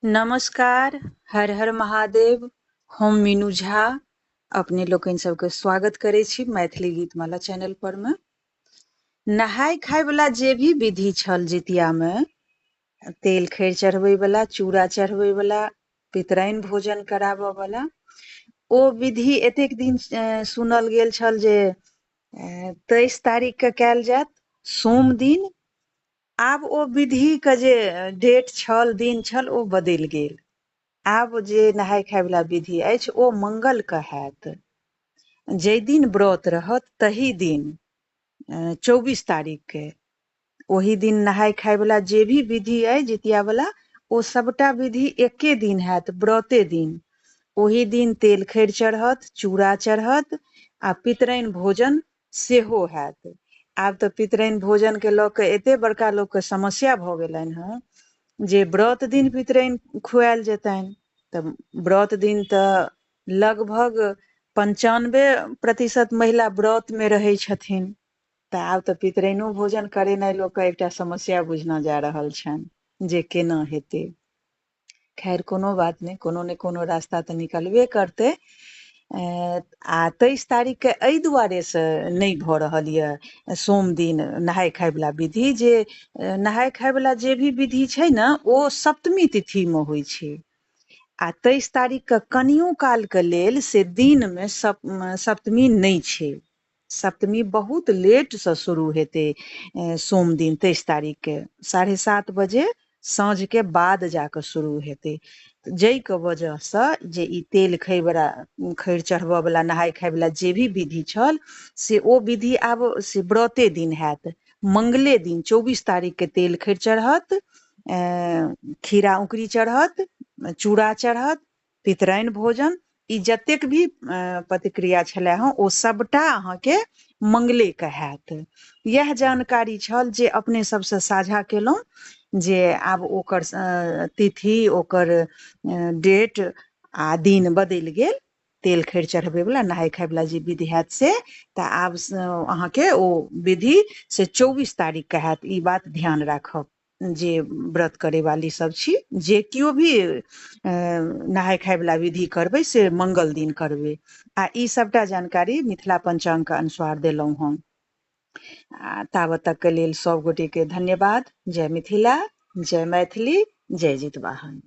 नमस्कार, हर हर महादेव। हम मीनू झा अपने लोकनि सबके स्वागत करै छी मैथिली गीतमाला चैनल पर मे। नहाय खाय वाला जे भी विधि छल जितिया मे, तेल खैर चढ़बै वाला, चूड़ा चढ़बै वाला, पितराइन भोजन कराबऽ वाला, ओ विधि एतेक दिन सुनल गेल छल जे 23 तारीख के कयल जायत, सोम दिन। आब ओ विधि के जे डेट छल, दिन छल, ओ बदलि गेल। आब जे नहाय खाय वाला विधि अछि ओ मंगल के हैत। जाहि दिन व्रत रहत तही दिन 24 तारीख के ओहि दिन नहाय खाय वाला जे भी विधि अछि जितिया वाला, ओ सबटा विधि एके दिन हैत, व्रते दिन। ओहि दिन तेल खैर चढ़त, चूड़ा चढ़त आ पितराइन भोजन सेहो हैत। आब तऽ पितराइन भोजन के लऽ के एते बड़का लोक के समस्या भऽ गेलनि हँ जे व्रत दिन पितराइन खुआयल जेतनि, तऽ व्रत दिन तऽ लगभग 95% महिला व्रत मे रहै छथिन। तऽ आब तऽ पितराइनो भोजन करेनाइ लोकके एकटा समस्या बुझना जा रहल छनि जे केना हेतै। खैर कोनो बात नहि, कोनो ने कोनो रास्ता तऽ निकलबे करतै। आ 23 तारीख के एहि दुआरे से नहि भऽ रहल यऽ सोम दिन नहाय खाय वाला विधि, जे नहाय खाय वाला जे भी विधि छै ने ओ सप्तमी तिथि मे होइ छै। आ 23 तारीख के कनियो काल के लेल से दिन मे सप्तमी नहि छै। सप्तमी बहुत लेट से शुरू हेतै सोम दिन 23 तारीख के 7:30 बजे साँझ के बाद जाकऽ शुरू हेतै। जाहिके वजहसँ जे ई तेल खैबरा खैर चढ़बऽ वाला, नहाय खाय वाला जे भी विधि छल से ओ विधि आब से व्रते दिन हैत। मंगले दिन 24 तारीख के तेल खैर चढ़त, खीरा उकरी चढ़त, चूड़ा चढ़त, पितराइन भोजन, ई जतेक भी प्रतिक्रिया छलै हँ ओ सबटा अहाँके मंगले के हैत। इएह जानकारी छल जे अपने सबसँ साझा केलहुँ जे आब ओकर तिथि, ओकर डेट आ दिन बदलि गेल। तेल खैर चढ़बै वाला, नहाय खाय वाला जे विधि हैत से, तऽ आब अहाँके ओ विधि से 24 तारीख के हैत। ई बात ध्यान राखब जे व्रत करे वाली सब छी, जे केओ भी नहाय खाय वाला विधि करबै से मंगल दिन करबै। आ ई सबटा जानकारी मिथिला पंचांग के अनुसार देलहुँ हम। आ ताबत तक के लेल सब गोटे के धन्यवाद। जय मिथिला, जय मैथिली, जय जितवाहन।